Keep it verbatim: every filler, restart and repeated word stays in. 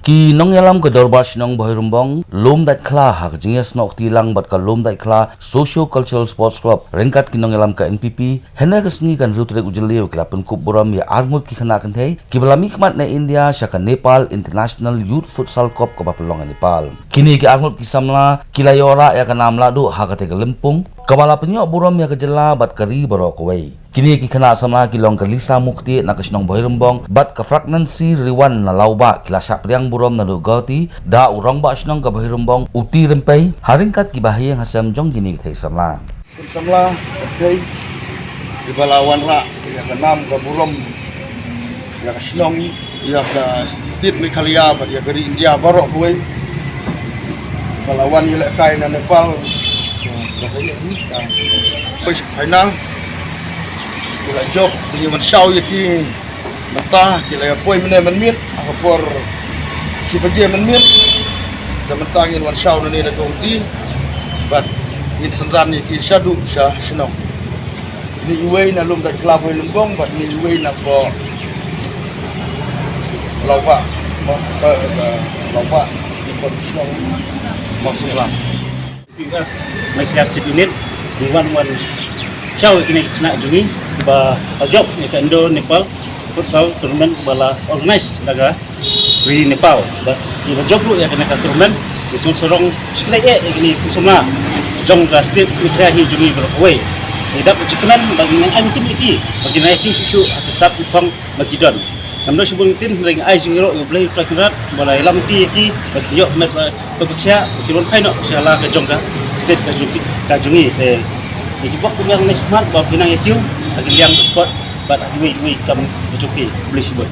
Ki nongïalam ka Dorbar Shnong Bhoirymbong, Lumdaitkhla ha ka jingïasnoh kti lang bad ka Lumdaitkhla Socio Cultural Sports Club ryngkat ki nongïalam ka N P P, hynne ka sngi ka hynriew tarik u Jylliew ki la pynkup burom ïa arngut ki khynnah kynthei kiba la mihkhmat na India sha ka Nepal International Youth Futsal Cup kaba pynlong ha Nepal. Kine ki arngut ki samla ki la ïoh rah ïa ka nam lahduh ha katei ka lympung kaba la pynïoh burom ïa ka jylla bad ka ri baroh kawei. Kine ki khynnah samla ki long ka Lisa Mukti na ka shnong Bhoirymbong bad ka Fragnancy Riwan na Lawbah, ki la shah pdiang burom naduh Guwahati da u Rangbah Shnong ka Bhoirymbong u T Rympei ha ryngkat kiba ha ïing ha sem jong kine ki thei samla. Ki samla, okay, kiba la wanrah ïa ka nam ka burom ïa ka shnong, ïa ka state Meghalaya bad ïa ka ri India baroh kawei. Ba la wan ïalehkai na Nepal. Ba ka ïa ni ka. Poi sha final. Ki la jop, ngin wan shaw ïa ki mynta, ki la ïa poi mynne mynmiet ha ka por shi baje mynmiet. Te mynta ngin wan shaw nangne na Guwahati bad ngin synran ïa ki shaduh sha shnong. Ni iwei na Lumdaitkhla Bhoirymbong bad ni iwei na ka Lawbah, Lawbah, Lawbah, ni ka shnong Mawsynram. Us, Meghalaya State Unit, ngi wan wan shaw ïa kine ki khynnah jong ngi ba la jop ïa ka Indo Nepal Futsal Tournament ba la organize da ka ri Nepal. Bad ngi la jop ruh ïa kane ka tournament, ngi sngewsarong shikatdei ïa kine ki samla jong ka state Meghalaya hi jong ngi baroh kawei. Ngi dap jingkmen bad ngi ai mynsiem ïa ki ba kin ïa kiew shuh shuh ha ki sap ki phong ba ki don. Ngam don shibun ktien, hynrei ngi ai jingïaroh ïa U Blei U Trai Kynrad ba la ïalam ïa ki, ba kin ïoh met ba kaba khiah, ba kin wan phai noh sha la ka jong ka state ka jong ki, ka jong ngi. Te ïa ki bok kumne, ngi khmat ba phin nang ïa kiew ha ki liang ka sport bad ha kiwei kiwei ki kam ka jong ki. Khublei shibun.